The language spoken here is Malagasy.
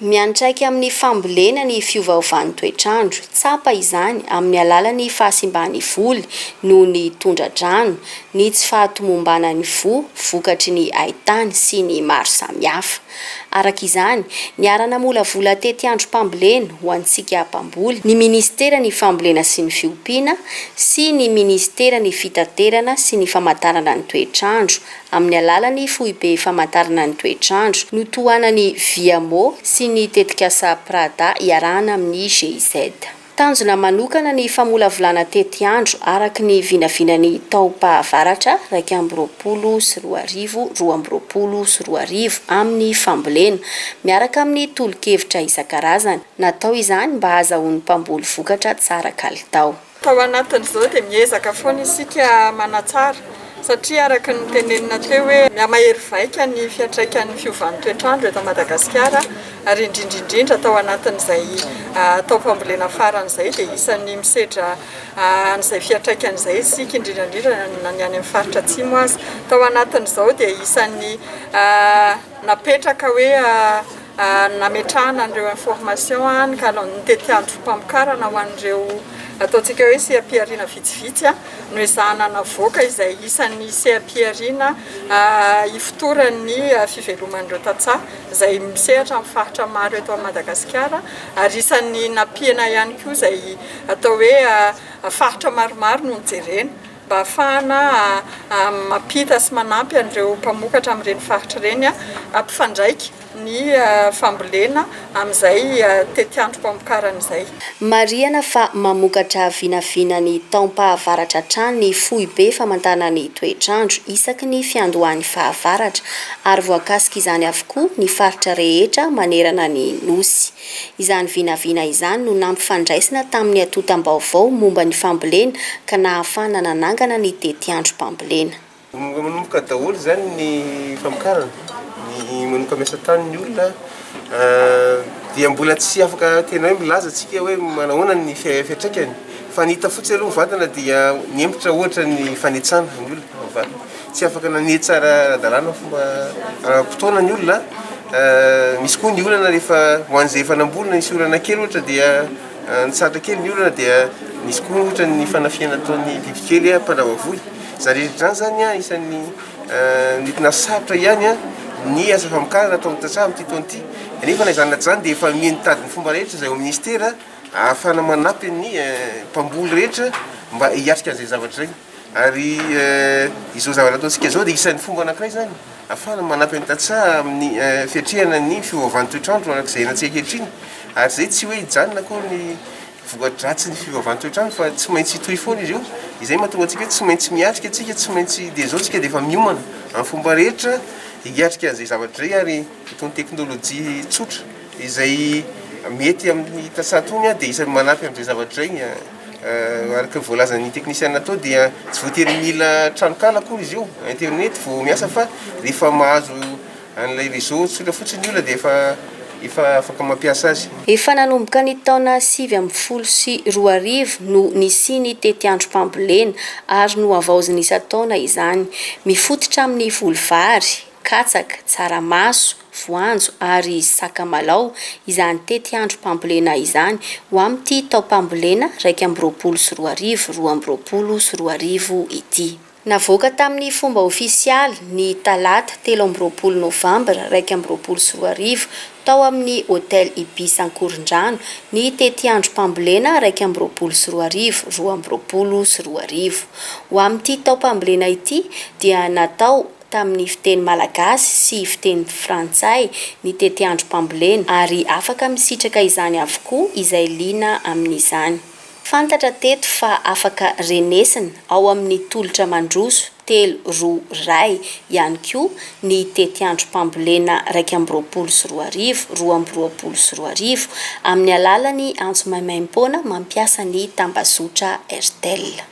Miantraika amin'ny fambolena ny fiovaovan'ny toetr'andro. Tsapa izany amin'ny alalan'ny fahasimban'ny voly noho ny tondra-drano, ny tsy fahatomombanan'ny voa vokatry ny haintany sy ny maro samihafa. Araka izany, niara-namolavola tetiandrom-pambolena ho antsika mpamboly ny minisiteran'ny Fambolena sy ny Fiompiana sy ny minisiteran'ny Fitaterana sy ny Famantarana ny toetr'andro amin'ny alalan'ny foibe famantarana ny toetr'andro notohanan'ny Viamo sy ny tetikasa Prada iarahana amin'ny GIZ. Tanjona manokana ny famolavolana tetiandro araka ny vinavinan'ny taom-pahavaratra 2021 2022 amin'ny fambolena, miaraka amin'ny tolo-kevitra isan-karazany. Natao izany mba hahazahoan'ny mpamboly vokatra tsara kalitao. Tao anatin'izao dia miezaka foana isika manatsara satria araka ny notenenina teo hoe mihamahery vaika ny fiantraikan'ny fiovan'ny toetr'andro eto Madagasikara ary indrindra indrindra tao anatin'izay taom-pambolena farany izay dia isan'ny misedra an'izay fiantraikany izay isika indrindra indrindra na ny any amin'ny faritra atsimo aza. Tao anatin'izao dia isan'ny napetraka hoe nametrahana an'ireo information ny ny tetiandrom-pamokarana ho an'ireo ataontsika hoe seha-pihariana vitsivitsy noezahana navoaka izay isan'ny seha-pihariana ifotoran'ny fiveloman'ireo tantsaha izay misehatra amin'ny faritra maro eto Madagasikara ary isan'ny nampiana ihany koa izay atao hoe faritra maromaro no nojerena mba hahafahana mampita sy manampy an'ireo mpamokatra amin'ireny faritra ireny hampifandraika ny fambolena amin'izay tetiandrom-pamokarana izay. Marihana fa mamokatra vinavina ny taom-pahavaratra hatrany ny foibe famantarana ny toetr'andro isaky ny fiandohan'ny fahavaratra ary voakasik'izany avokoa ny faritra rehetra manerana ny Nosy. Izany vinavina izany no nampifandraisina tamin'ny antontam-baovao momba ny fambolena ka nahafahana nanangana ny tetiandrom-pambolena. Manomboka daholo izany ny famokarana, ny manomboka miasa tany ny olona dia mbola tsy afaka tena hoe milaza antsika hoe manahoana ny fiantraikany fa ny hita fotsiny aloha mivantana dia nihemotra ohatra ny fanetsana ny olona mivantana, tsy afaka nanetsa ara-dalàna fomba ara-potoana ny olona, misy koa ny olana rehefa ho an'izay efa namboly nisy orana kely ohatra dia nitsahatra kely ny orana dia nisy koa ohatra ny fanafihana ataon'ny bibikely mpandrava voly. Izany rehetra izany zany isan'ny nentina sarotra ihany ny asa famokarana atao amin'ny tantsaha amin'ity taona ity. Nefa na izany na tsy izany dia efa mitady ny fomba rehetra izay ao amin'ny ministera ahafahana manampy ny mpamboly rehetra mba hiatrika an'izay zavatra izay. Ary izao zavatra ataontsika izao dia isan'ny fomba anankiray izany ahafahana manampy ny tantsaha amin'ny fiatrehana ny fiovaovan'ny toetr'andro araka izay iainantsika ankehitriny. Ary izay tsy hoe hijanona akory ny Voka-dratsy ny fiovaovan-toetr'andro fa tsy maintsy hitohy foana izy io. Izay mahatonga antsika hoe tsy maintsy miatrika antsika, tsy maintsy dia izao tsika dia efa miomana amin'ny fomba rehetra hiatrika an'izay zavatra izay ary itony teknolojia tsotra izay mety amin'ny tantsaha itony dia isan'ny manampy amin'izay zavatra izay. Araka ny voalazan'ny teknisiana teo dia tsy voatery mila tranonkala akory izy io, internet vao miasa fa rehefa mahazo An'ilay réseau tsotra fotsiny ny olona dia efa efa afaka mampiasa azy. Efa nanomboka ny taona 2019 no nisian'ny tetiandrom-pambolena ary nohavaozina isan-taona izany. Mifototra amin'ny voly vary, katsaka, tsaramaso, voanjo ary sakamalao izany tetiandrom-pambolena izany ho amin'ity taom-pambolena 2021 2022 ity. Navoaka tamin'ny fomba ofisialy ny talata 23 novambra 2021 tao amin'ny Hotel Ibis Ankorondrano ny tetiandrom-pambolena 2021 2022. Ho amin'ity taom-pambolena ity dia natao tamin'ny fiteny malagasy sy fiteny frantsay ny tetiandrom-pambolena ary afaka misitraka izany avokoa izay liana amin'izany. Fantatra teto fa afaka renesina ao amin'ny tolotra mandroso telo roa iray ihany koa ny tetiandrom-pambolena 2021 2022 amin'ny alalan'ny antso maimaimpoana mampiasa ny tambazotra Airtel.